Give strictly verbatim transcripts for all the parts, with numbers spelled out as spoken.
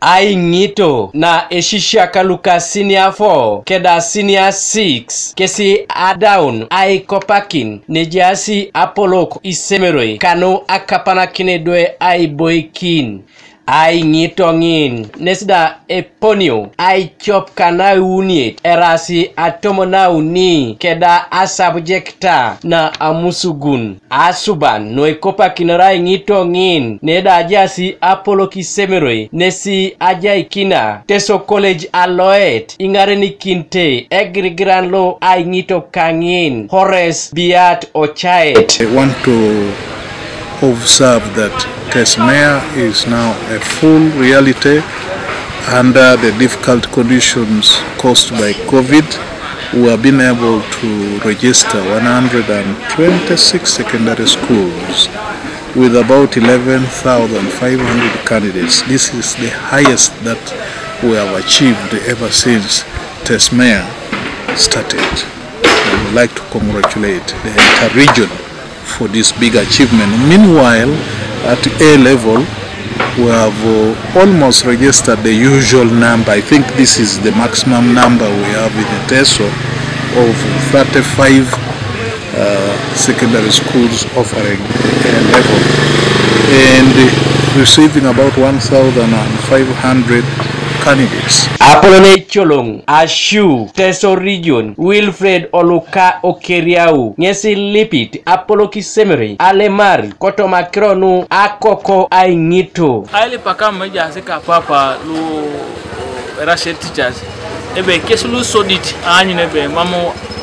Aiŋito na esisiak luka senior four keda senior six kesi adaun aikopakin nejaasi apolok isemeroi kanu akapanakin idwe aiboikin. Aiŋito ŋin nes da eponio aicop kanaiuniet erasi atomonauni keda asabjekta na amusugun. Asuban nuekopakinor aiŋito ŋin neda ajasi apolok isemeroi nesi ajaikina Teso College aloet iŋarenikinte egirigiran lo aiŋito kaŋin Horace Biat Ochaet. I want to observe that Tesmea is now a full reality under the difficult conditions caused by COVID. We have been able to register one hundred twenty-six secondary schools with about eleven thousand five hundred candidates. This is the highest that we have achieved ever since Tesmea started. I would like to congratulate the entire region for this big achievement. Meanwhile, at A level, we have uh, almost registered the usual number. I think this is the maximum number we have in Teso of thirty-five uh, secondary schools offering A level and receiving about one thousand five hundred candidates. Apolon ecoloŋ ashu Teso region Wilfred Oluka Okeriau ŋesi lipit apolok isemeroi alemar kotoma akiro nu akoko aiŋito. Ailipaka mam ejaas kapapa lu erashe teachers ebe kes lu sodit aanyun ebe mam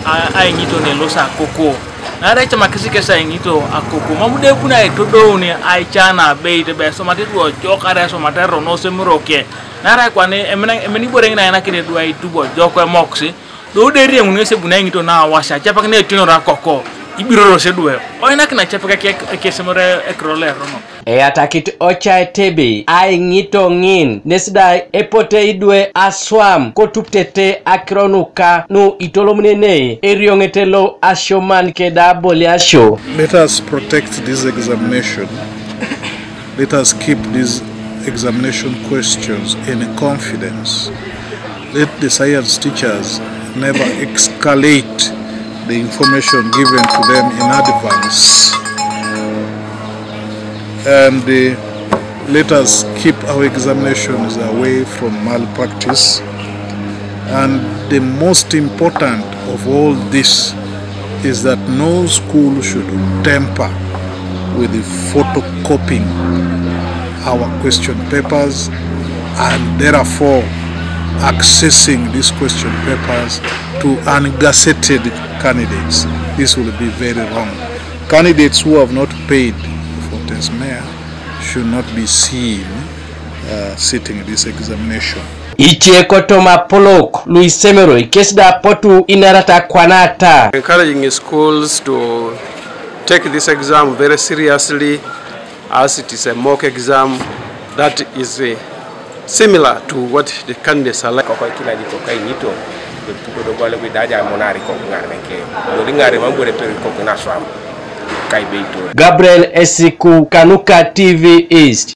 a- aiŋito ne elosi akoko. Naarai ecamaki kes aiŋito akoko mam da ebuni aitodoun aicaan abeit ebe esomata idwe ojok arai esomata erono osemuroke. Naarai kwana emina emina ibore ŋina ainakin idwe aitub ojok emokisi. Do da eriaŋun ŋes ebuni aiŋito na awasia acapak na etionor akoko ibirorosi idwe. Oinakin acapak eke- ekesemere ekiro lo erono. Eyatakit Ochaet ebe aiŋito ŋin nes da epote idwe aswam kotupitete akiro nuka nu itolomunene erioŋet lo asioman keda aboliasio. Let us protect this examination. Let us keep these examination questions in confidence. Let the science teachers never escalate the information given to them in advance. And uh, let us keep our examinations away from malpractice. And the most important of all this is that no school should tamper with the photocopying our question papers and therefore accessing these question papers to ungazetted candidates. This will be very wrong. Candidates who have not paid for Tesmea should not be seen uh, sitting this examination. Ice kotoma apolok lu isemeroi kes da apotu inarata kwana ata. Encouraging schools to take this exam very seriously as it is a mock exam that is uh, similar to what the candidates are like. Koko kila di koko aiŋito. Betuko do bole kui daja monari koko ŋarne ke. Dodi ŋare mambore peri koko na swam. Kai beito. Gabriel Esiku, Kanuka T V East.